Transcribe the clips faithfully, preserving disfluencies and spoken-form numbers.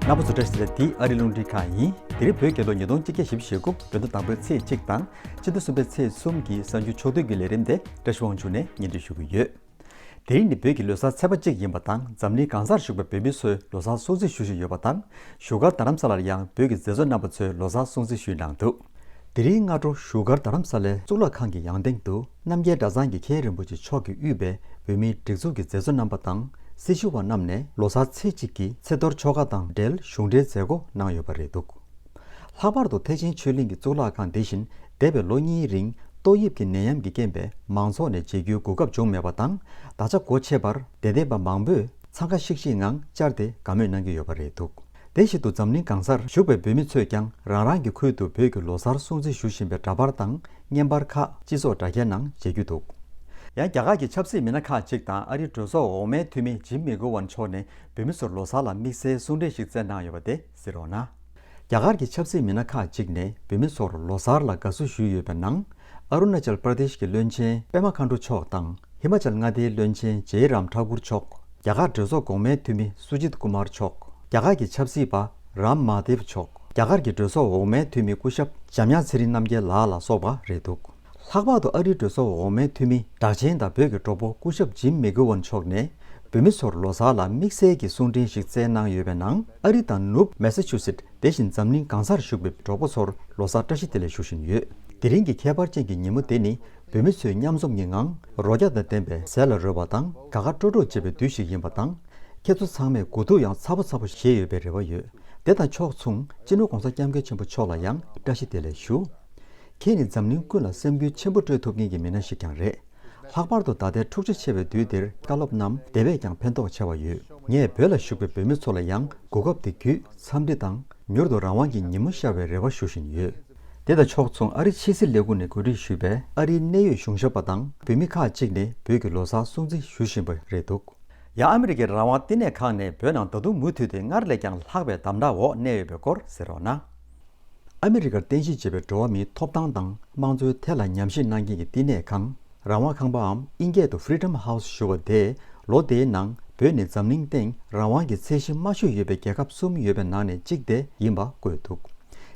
རྣམ་པ་ཚོ་བཀྲ་ཤིས་བདེ་ལེགས། འདི་ཨ་རིའི་རླུང་འཕྲིན་ཁང་ཡིན། དེ་རིང་བོད་རྒྱལ་ལོ་ཉིས་སྟོང་ཆིག་བརྒྱ་བཞི་བཅུ་ཞེ་དགུ་བོད་ཟླ་དང་པོའི་ཚེས་གཅིག་དང་ཕྱི་ཟླ་གསུམ་པའི་ཚེས་གསུམ་གྱི་གསར་འགྱུར་ཕྱོགས་བསྡུས་ཀྱི་ལས་རིམ་དེ་བཀྲ་ཤིས་དབང་ཕྱུག་ནས་སྙན་སྒྲོན་ཞུ་གི་ཡོད། དེ་རིང་ནི་བོད་ཀྱི་ལོ་གསར་ཚེས་པ་གཅིག་ཡིན་པ་དང་འཛམ་གླིང་གང་སར་བཞུགས་པའི་བོད་མི་ཚོས་ལོ་གསར་སྲུང་བརྩི་ཞུ་བཞིན་ཡོད་པ་དང་བཞུགས་སྒར་རྡ་རམ་ས་ལར་ཡང་བོད་ཀྱི་མཛད་གཙོ་རྣམ་པ་ཚོས་ལོ་གསར་སྲུང་བརྩི་ཞུས་གནང་འདུག་དེ་རིང་སྔ་དྲོ་བཞུགས་སྒར་རྡ་རམ་ས་ལའི་གཙུག་ལག་ཁང་གི་ཡང་སྟེང་དུ་རྣམ་རྒྱལ་གྲྭ་ཚང་གི་མཁན་རིན་པོ་ཆེ་མཆོག་གིས་དབུས་པའི་བོད་མིའི་སྒྲིག་འཛུགས་ཀྱི་མཛད་གཙོ་རྣམ་པ་དང་སྲི་ཞུ་བ་རྣམས་ནས་ལོ་གསར་ཚེས་གཅིག་གི་ཚེས་གཏོར་ཆོ་ག་དང་འབྲེལ་གཞུང་འབྲེལ་མཛད་སྒོ་གནང་ཡོད་པ་རེད་འདུག་ལྷག་པར་དུ་ཐེག་ཆེན་ཆོས་གླིང་གི་གཙུག་ལག་ཁང་འདི་བཞིན་འདས་པའི་ལོ་གཉིས་རིང་ཏོག་དབྱིབས་ཀྱི་ནད་ཡམས་ཀྱི་རྐྱེན་པས་མང་ཚོགས་ནས་མཇལ་རྒྱུའི་གོ་སྐབས་བྱུང་མེད་པ་དང་ད་ཆ་སྒོ་ཕྱེ་བར་དད་ལྡན་པ་མང་པོས་འཚང་ཁ་ཤིག་ཤིག་ངང་བཅར་ཏེ་དགའ་མོས་གནང་གི་ཡོད་པ་རེད་འདུག་དེ་བཞིན་དུ་འཛམ་གླིང་གང་སར་བཞུགས་པའི་བོད་མི་ཚོས་ཀྱང་རང་རང་གི་ཁུལ་དུ་བོད་ཀྱི་ལོ་གསར་སྲུང་བརྩི་ཞུ་བཞིན་པའི་འདྲ་པར་དང་བརྙན་པར་ཁག་སྤྱི་ཚོགས་དྲ་རྒྱའི་ནང་མཇལ་རྒྱུ་འདུག་ཡང་རྒྱ་གར་གྱི་ཆབ་སྲིད་མི་སྣ་ཁག་ཅིག་དང་ཨ་རིའི་གྲོས་ཚོགས་འོག་མའི་འཐུས་མི་ཇིམ་མེ་གོ་ཝན་མཆོག་ནས་བོད་མི་ཚོར་ལོ་གསར་ལ་དམིགས་བསལ་གསུང་འཕྲིན་ཞིག་བསྩལ་གནང་ཡོད་པ་དེ་གཟིགས་རོགས་གནང་། རྒྱ་གར་གྱི་ཆབ་སྲིད་མི་སྣ་ཁག་ཅིག་ནས་བོད་མི་ཚོར་ལོ་གསར་ལ་དགའ་བསུ་ཞུས་ཡོད་པའི་ནང་། ཨ་རུ་ན་ཅལ་པར་དེཤ་གི་བློན་ཆེན་པེ་མ་ཁ་མགྲོན་མཆོག་དང་ཧི་མ་ཅལ་མངའ་སྡེའི་བློན་ཆེན་ཇེ་རམ་ཐ་ཀུར་མཆོག་རྒྱ་གར་གྲོས་ཚོགས་གོང་མའི་འཐུས་མི་སུ་ཇིད་ཀུ་མར་མཆོག་རྒྱ་གར་གྱི་ཆབ་སྲིད་པ་རམ་མ་དེབ་མཆོག་རྒྱ་གར་གྱི་གྲོས་ཚོགས་འོག་མའི་འཐུས་མི་སྐུ་ཞབས་འཇམ་དབྱངས་ཚེ་རིང་རྣམ་རྒྱལ་ལགས་ལ་སོགས་པ་རེད་འདུག་ལྷག་པར་དུ་ཨ་རིའི་གྲོས་ཚོགས་འོག་མའི་འཐུས་མི་གྲགས་ཆེན་དང་བོད་ཀྱི་གྲོགས་པོ་སྐུ་ཞབས་ཇིམ་མེ་གོ་ཝན་མཆོག་ནས་བོད་མི་ཚོར་ལོ་གསར་ལ་དམིགས་བསལ་གྱི་གསུང་འཕྲིན་ཞིག་བསྩལ་གནང་ཡོད་པའི་ནང་ཨ་རི་དང་ནུབ་མེ་ས་ཆུ་སེད་དེ་བཞིན་འཛམ་གླིང་གང་སར་བཞུགས་པའི་གྲོགས་པོ་ཚོར་ལོ་གསར་བཀྲ་ཤིས་བདེ་ལེགས་ཞུ་བཞིན་ཡོད། དེ་རིང་གི་ཁྱད་པར་ཅན་གྱི་ཉིན་མོ་དེ་ནི་བོད་མི་ཚོས་མཉམ་འཛོམས་ཀྱི་ངང་རོ་བརྒྱ་དང་ལྡན་པའི་ཟས་ལ་རོལ་བ་དང་དགའ་དགའ་སྤྲོ་སྤྲོ་བྱེད་པའི་དུས་ཤིག་ཡིན་པ་དང་། ཁྱེད་ཚོ་ཚང་མས་དགུ་ཐུག་ཡང་ཚ་པོ་ཚ་པོ་བཞེས་ཡོད་པའི་རེ་བ་ཡོད། དེ་དང་ཕྱོགས་མཚུངས་སྤྱི་ནོར་༸གོང་ས་༸སྐྱབས་མགོན་ཆེན་པོ་མཆོག་ལ་ཡང་བཀྲ་ཤིས་བདེ་ལེགས་ཞུ། ཁྱེད་ནི་འཛམ་གླིང་ཀུན་ལ་སེམས་འགུལ་ཆེན་པོ་སྤྲོད་ཐུབ་མཁན་གྱི་མི་སྣ་ཞིག་ཀྱང་རེད། ལྷག་པར་དུ་ད་ལྟའི་འཁྲུག་ཆ་ཆེ་བའི་དུས་འདིར་བཀའ་སློབ་རྣམས་དེ་བས་ཀྱང་ཕན་ཐོགས་ཆེ་བ་ཡོད། ངས་བོད་ལ་བཞུགས་པའི་བོད་མི་ཚོ་ལ་ཡང་གོ་སྐབས་འདི་བརྒྱུད་འཚམས་འདྲི་དང་མྱུར་དུ་རང་དབང་གི་ཉིན་མོ་ཤར་བའི་རེ་བ་ཞུ་བཞིན་ཡོད། དེ་དང་ཕྱོགས་མཚུངས་ཨ་རིའི་ཕྱི་སྲིད་ལས་ཁུངས་ནས་གོ་སྒྲིག་ཞུས་པའི་ཨ་རིའི་གནད་ཡོད་གཞུང་ཞབས་པ་དང་བོད་མི་ཁག་ཅིག་ནས་བོད་ཀྱི་ལོ་གསར་སྲུང་བརྩི་ཞུ་བཞིན་པ་རེད་འདུག་ཡང་ཨ་མི་རི་ཀའི་རང་དབང་བསྟི་གནས་ཁང་ནས་བོད་ནང་ད་དུང་མུ་མཐུད་དེ་སྔར་ལས་ཀྱང་ལྷག་པའི་དམ་དྲག་འོག་གནས་ཡོད་པའི་སྐོར་གཟིགས་རོགས་གནང་། ཨ་མི་རི་ཀར་རྟེན་གཞི་བྱས་པའི་འགྲོ་བ་མིའི་ཐོབ་ཐང་དང་དམངས་གཙོའི་ཐད་ལ་ཉམས་ཞིབ་གནང་མཁན་གྱི་བསྟི་གནས་ཁང་། རང་དབང་ཁང་པའམ་ཨིན་སྐད་དུ་Freedom House ཞུ་བ་དེས་ལོ་དེའི་ནང་བོད་ནི་འཛམ་གླིང་སྟེང་རང་དབང་གི་ཚད་གཞི་དམའ་ཤོས་ཡོད་པའི་རྒྱལ་ཁབ་གསུམ་ཡོད་པའི་ནང་ནས་གཅིག་དེ་ཡིན་པ་བཀོད་འདུག་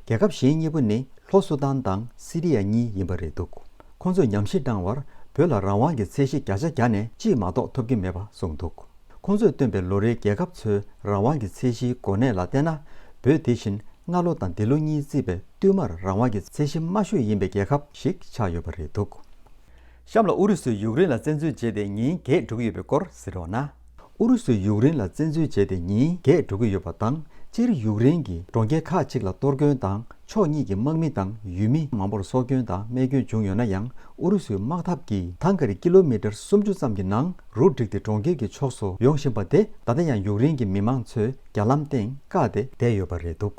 རྒྱལ་ཁབ་གཞན་གཉིས་པོ་ནི་ལྷོ་སུ་དཱན་དང་སི་རི་ཡ་གཉིས་ཡིན་པ་རེད་འདུག་ཁོང་ཚོས་ཉམས་ཞིབ་གནང་བར་བོད་ལ་རང་དབང་གི་ཚད་གཞི་བརྒྱ་ཆ་བརྒྱ་ནས་གཅིག་མ་གཏོགས་ཐོབ་ཀྱི་མེད་པ་གསུངས་འདུག་ཁོང་ཚོས་བཏོན་པའི་ལོ་རེའི་རྒྱལ་ཁབ་ཚོའི་རང་དབང་གི་ཚད་གཞིའི་གོ་གནས་ལ་བལྟས་ན། བོད་དེ་བཞིན་སྔ་ལོ་དང་འདི་ལོ་གཉིས་བརྩིས་པའི་བསྟུད་མར་རང་དབང་གི་ཚད་གཞི་དམའ་ཤོས་ཡིན་པའི་རྒྱལ་ཁབ་ཞིག་ཆགས་ཡོད་པ་རེད་འདུག་གཤམ་ལ་ཨུ་རུ་སུས་ཡུཀ་རེན་ལ་བཙན་འཛུལ་བྱས་ཏེ་ཉིན་བརྒྱད་འགྲོ་གི་ཡོད་པའི་སྐོར་གཟིགས་རོགས་གནང་། ཨུ་རུ་སུས་ཡུཀ་རེན་ལ་བཙན་འཛུལ་བྱས་ཏེ་ཉིན་བརྒྱད་འགྲོ་གི་ཡོད་པ་དང་། སྤྱིར་ཡུཀ་རེན་གྱི་གྲོང་ཁྱེར་ཁག་ཅིག་ལ་གཏོར་སྐྱོན་དང་། ཕྱོགས་གཉིས་ཀྱི་དམག་མི་དང་ཡུལ་མི་མང་པོར་སྲོག་སྐྱོན་དང་རྨས་སྐྱོན་བྱུང་ཡོད་ན་ཡང་། ཨུ་རུ་སུའི་དམག་འཐབ་ཀྱིས་ཐང་ཀར་ཀི་ལོ་མི་ཊར་སུམ་ཅུ་ཙམ་གྱི་ནང་རུ་བསྒྲིགས་ཏེ་གྲོང་ཁྱེར་གྱི་ཕྱོགས་སུ་ཡོང་བཞིན་པ་དེ་ད་ལྟ་ཡང་ཡུཀ་རེན་གྱི་མི་མང་ཚོས་རྒྱ་ལམ་སྟེང་བཀག་སྟེ་བསྡད་ཡོད་པ་རེད་འདུག་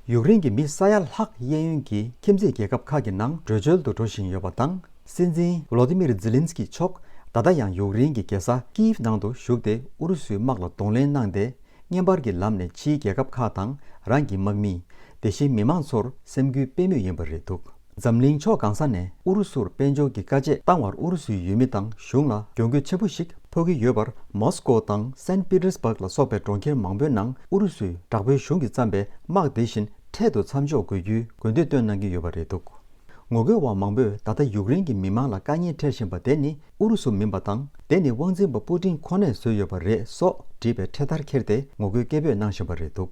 ཡུཀ་རེན་གྱི་མི་ས་ཡ་ལྷག་གཡས་གཡོན་གྱི་ཁྱིམ་མཚེས་རྒྱལ་ཁབ་ཁག་གི་ནང་བྲོས་བྱོལ་དུ་འགྲོ་བཞིན་ཡོད་པ་དང་། སྲིད་འཛིན་ཝོ་ལོ་ཏི་མིར་ཛི་ལིན་སི་ཀི་མཆོག་ད་ལྟ་ཡང་ཡུཀ་རེན་གྱི་རྒྱལ་ས་ཀིབ་ནང་དུ་བཞུགས་ཏེ་ཨུ་རུ་སུའི་དམག་ལ་གདོང་ལེན་གནང་སྟེ། བརྙན་པར་གྱི་ལམ་ནས་ཕྱིའི་རྒྱལ་ཁབ་ཁག་དང་རང་གི་དམག་མི། དེ་བཞིན་མི་མང་ཚོར་སེམས་འགུལ་སྤེལ་མུས་ཡིན་པ་རེད་འདུག་འཛམ་གླིང་ཕྱོགས་གང་ས་ནས་ཨུ་རུ་སུར་དཔལ་འབྱོར་གྱི་དཀའ་སྤྱད་བཏང་བར་ཨུ་རུ་སུའི་ཡུལ་མི་དང་གཞུང་ལ་གྱོང་གུད་ཆེན་པོ་ཞིག་ཕོག་གི་ཡོད་པར། མོ་སི་ཀོ་དང་སན་པི་ཏེར་སྦག་ལ་སོགས་པའི་གྲོང་ཁྱེར་མང་པོའི་ནང་ཨུ་རུ་སུས་དྲག་པོའི་གཞུང་གིས་བརྩམས་པའི་དམག་དེ་བཞིན་འཕྲལ་དུ་མཚམས་འཇོག་དགོས་རྒྱུའི་དགོས་འདུན་བཏོན་གནང་གི་ཡོད་པ་རེད་འདུག་ངོ་རྒོལ་བ་མང་པོས་ད་ལྟ་ཡུཀ་རེན་གྱི་མི་མང་ལ་དཀའ་ངལ་འཕྲད་བཞིན་པ་དེ་ནི་ཨུ་རུ་སུ་མིན་པ་དང་། དེ་ནི་དབང་འཛིན་པ་པུ་ཏིན་ཁོ་ནས་བཟོས་ཡོད་པ་རེད་སོགས་བྲིས་པའི་འཕྲེད་དར་འཁྱེར་ཏེ་ངོ་རྒོལ་སྐད་འབོད་གནང་བཞིན་པ་རེད་འདུག་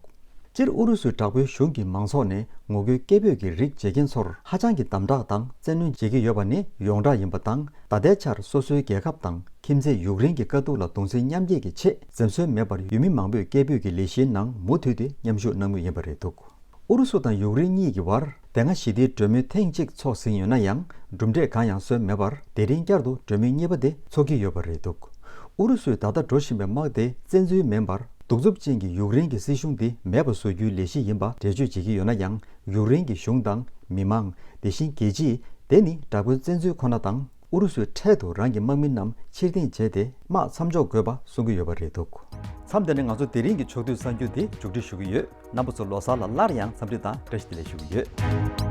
སྤྱིར་ཨུ་རུ་སུའི་དྲག་པོའི་གཞུང་གི་མང་ཚོགས་ནས་ངོ་རྒོལ་སྐད་འབོད་ཀྱི་རིགས་བྱེད་མཁན་ཚོར་ཧ་ཅང་གི་དམ་དྲག་དང་བཙན་གནོན་བྱེད་ཀྱི་ཡོད་པ་ནི་ཡོངས་གྲགས་ཡིན་པ་དང་། ད་ལྟའི་ཆར་སོ་སོའི་རྒྱལ་ཁབ་དང་ཁྱིམ་མཚེས་ཡུཀ་རེན་གྱི་དཀའ་སྡུག་ལ་གདུང་སེམས་མཉམ་སྐྱེད་ཀྱི་ཆེད་འཛེམ་ཟོན་མེད་པར་ཡུལ་མི་མང་པོས་སྐད་འབོད་ཀྱི་ལས་གཞིའི་ནང་མུ་མཐུད་དེ་མཉམ་ཞུགས་གནང་མུས་ཡིན་པ་རེད་འདུག་ཨུ་རུ་སུ་དང་ཡུཀ་རེན་གཉིས་ཀྱི་བར་དེ་སྔ་ཞི་བདེའི་གྲོས་མོལ་ཐེངས་གཅིག་ཚོགས་ཟིན་ཡོད་ན་ཡང་། གྲུབ་འབྲས་གང་ཡང་སོན་མེད་པར། དེ་རིང་བསྐྱར་དུ་གྲོས་མོལ་གཉིས་པ་དེ་ཚོགས་ཀྱི་ཡོད་པ་རེད་འདུག་ཨུ་རུ་སུས་ད་ལྟ་འགྲོ་བཞིན་པའི་དམག་དེ་བཙན་འཛུལ་མིན་པར། གདུག་རྩུབ་ཅན་གྱི་ཡུཀ་རེན་གྱི་སྲིད་གཞུང་འདི་མེད་པ་བཟོ་རྒྱུའི་ལས་གཞི་ཡིན་པ་འགྲེལ་བརྗོད་བྱེད་ཀྱི་ཡོད་ན་ཡང་། ཡུཀ་རེན་གྱི་གཞུང་དང་མི་མང་། དེ་བཞིན་རྒྱལ་སྤྱིས་དེ་ནི་དྲག་པོའི་བཙན་འཛུལ་ཁོ་ན་དང་། ཨུ་རུ་སུས་འཕྲལ་དུ་རང་གི་དམག་མི་རྣམས་ཕྱིར་འཐེན་བྱས་ཏེ། དམག་མཚམས་འཇོག་དགོས་པ་གསུང་གི་ཡོད་པ་རེད་འདུག་མཚམས་འདི་ནས་ང་ཚོ་དེ་རིང་གི་ཕྱོགས་བསྡུས་གསར་འགྱུར་འདི་མཇུག་སྒྲིལ་ཞུ་གི་ཡོད། རྣམ་པ་ཚོ་ལོ་གསར་ལ་སླར་ཡང་འཚམས་འདྲི་དང་བཀྲ་ཤིས་བདེ་ལེགས་ཞུ་གི་ཡོད།